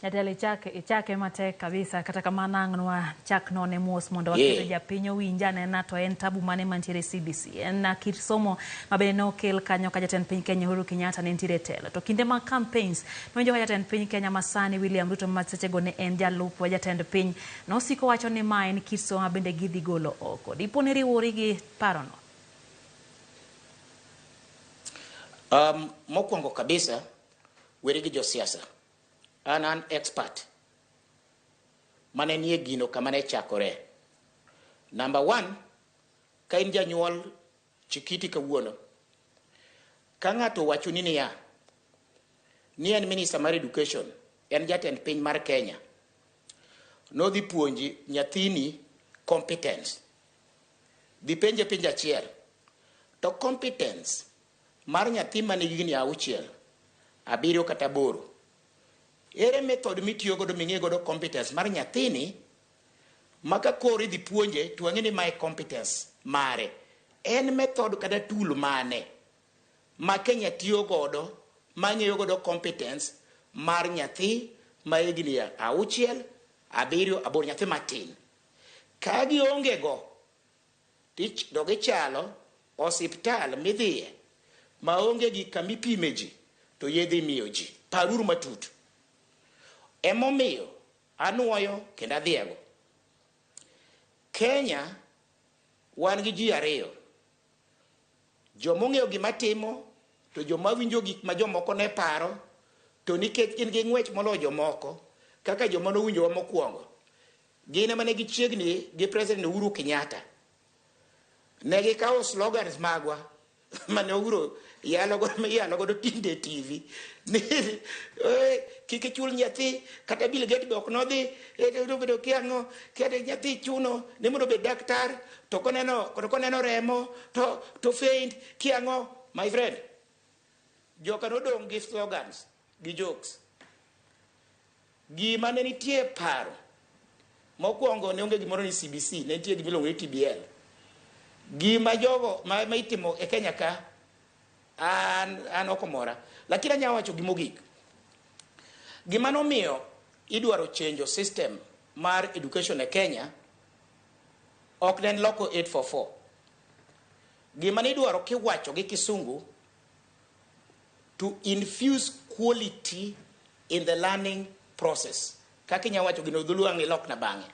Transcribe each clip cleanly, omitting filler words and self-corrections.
Jatelo ichake, ichake matek kabisa kata kamano ang' nwa chak none mos mondo waket japiny owinj anena to en tabu mane mantiere e CBC. En kit somo ma bende ne okel kanyo ka jatend piny Kenya Uhuru Kenyatta ne nitiere e telo. To kinde mag campaigns nowinjo ka jatend piny Kenya masani William Ruto ma sechego ne en jalup jatend piny nosiko wacho ni ma en kit somo ma bende gidhi golo oko. Dipo ni riwori gi parono? Mokwongo kabisa weri gi josiasa. An an expert mane nie gino kama ne chakore. Number one, ka in janyuol chikiti kawuono. Ka ng'ato owachoni niya, ni en minister mar education, en jatend piny mar Kenya, nodhi puonji nyathini competence. Dhi penje penjo achiel. To competence mar nyathi man gi higni auchiel, abiriyo kata aboro, ere method mitiyo godo ming'e godo competence mar nyathini ma ka koro idhi puonje to wang'e ni mae competence mare. En method kata tool mane ma Kenya tiyo godo ma ng'eyo godo competence mar nyathi ma higni auchiel, abiriyo, aboro, nyathi matin. Ka gionge go, Tich to gichalo osiptal midhiye maonge gi kama ipime ji to yedhe imiyo ji. Paruru matut. Emomiyo anuoyo kendo adhiego. Kenya wan gi ji ariyo. Joma ong'eyo gima timo to joma winjo gik ma jomoko ne paro to nikech gin gi ng'wech moloyo jomoko kaka joma nowinjowa mokwongo. Gin ema ne gichiegni gi President Uhuru Kenyatta. Ne gikawo slogans magwa mane Uhuru yalo godo iyalo godo tinde e TV ni eh, kik ichul nyathi kata Bill Gates be ok nodhi eh, nobedo kia ang'o kia nyathi chuno ni mondo obed daktar to koneno to koneno remo to faint kia ang'o. My friend, joka nodong' gi slogans gi jokes. Gima ne nitie e paro mokwongo ne onge gimoro ni CBC, ne nitie gima iluongo ni TBL. Gima jogo ma itimo e Kenya ka an ok omora. Lakini anyalo wacho gimogik. Gima nomiyo idwaro chenjo system mar education e Kenya ok ne en loko 844. Gima ne idwaro kiwacho gi kisungu to infuse quality in the learning process. Kaka inyalo wacho gino dholuo ang' ilokna bang'e.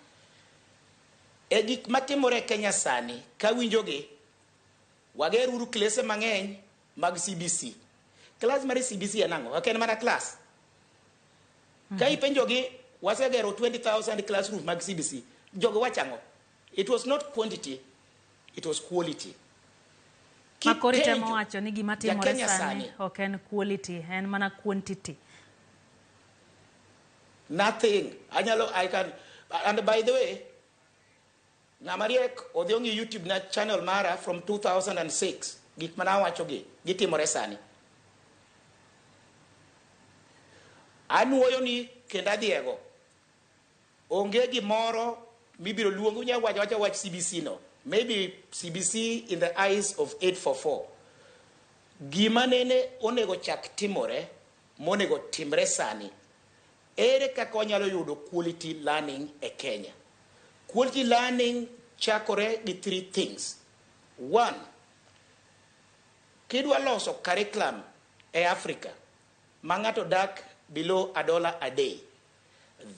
E gik matimore e Kenya sani, kawinjogi, wager uru klese mang'eny mag CBC. Klas mar CBC en ang'o? Ok en mana klas. Ka ipenjogi, wasegero 20,000 classrooms mag CBC. Jogi wacho ang'o? It was not quantity, it was quality. Ma koro itemo wacho ni gima timore sani ok en quality, en mana quantity. Nothing. Anyalo, I can, and by the way, ng'ama riek odhi ong'i YouTube na channel mara from 2006. Gik mana awacho gi, gitimore sani. Anuoyo ni kendo adhiego. Onge gimoro mibiro luong, unyalo wacho awacha wach CBC no. Maybe CBC in the eyes of 844. Gima nene onego chak timore, monego timre sani, ere kaka wanyalo yudo quality learning e Kenya? Quality learning chakore gi three things. One, kidwa loso curriculum e Africa ma ng'ato dak below a dollar a day,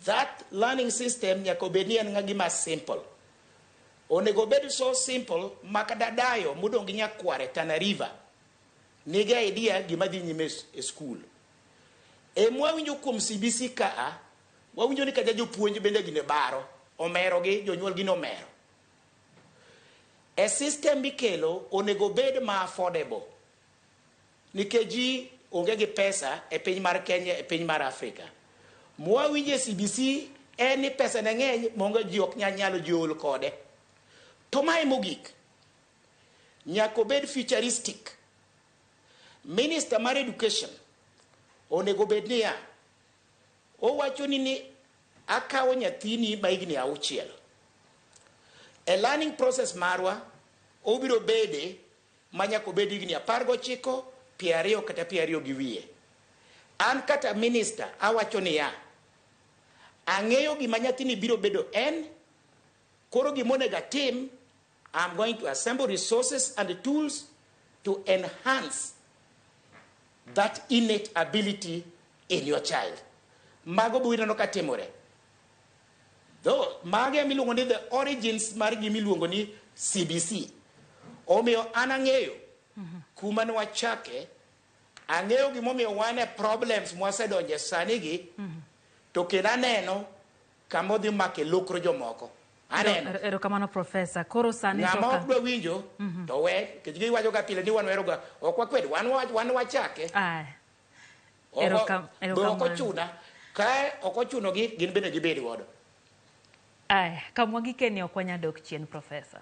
that learning system nyaka obed ni en gima simple. Onego obed so simple ma kata dayo modong' gi nyakware Tana River nigi idea gima dhi nyime e school. E mwawinjo kuom CBC kaa, wawinjo ni kata jopuonj bende gine baro, omero gi, jonyuol gine omero. E system mikelo onego obed ma affordable. Nikech ji onge gi pesa e piny mar Kenya, e piny mar Afrika. Mwawinjo e CBC en ni pesa ne ng'eny monge ji ok nyal nyalo ji ol kode. To mae mogik, nyaka obed futuristic. Minister mar education onego obed niya, owacho ni akawo nyathini ma higni auchiel. E learning process marwa, obiro bede ma nyaka obed higni 19, 20 kata 20 gi wiye. An kata minister awacho niya, Ang'eyo gima nyathini biro bedo en, koro gima onego atim, I'm going to assemble resources and tools to enhance that innate ability in your child. Mago bo ineno ka timore. Though, mago ema iluongo ni the origins mar gima iluongo ni CBC. Omiyo an ang'eyo kuma ne wachake, ang'eyo gimomiyo wan e problems mwasedonje sani gi, to kendo aneno kama odhi make lokro jomoko. Aneno. Erokamano profesa. Koro sani to Ng'ama ka ok dwa winjo to we, nikech giwacho ga pile ni wan weroga, ok wakwed, wan wachake. Aya. Be ok Erokamano. ochuna, ka ok ochuno gi, gin bende gibed godo. Aya, kamwa gikeni ok wanyal dok chien profesa.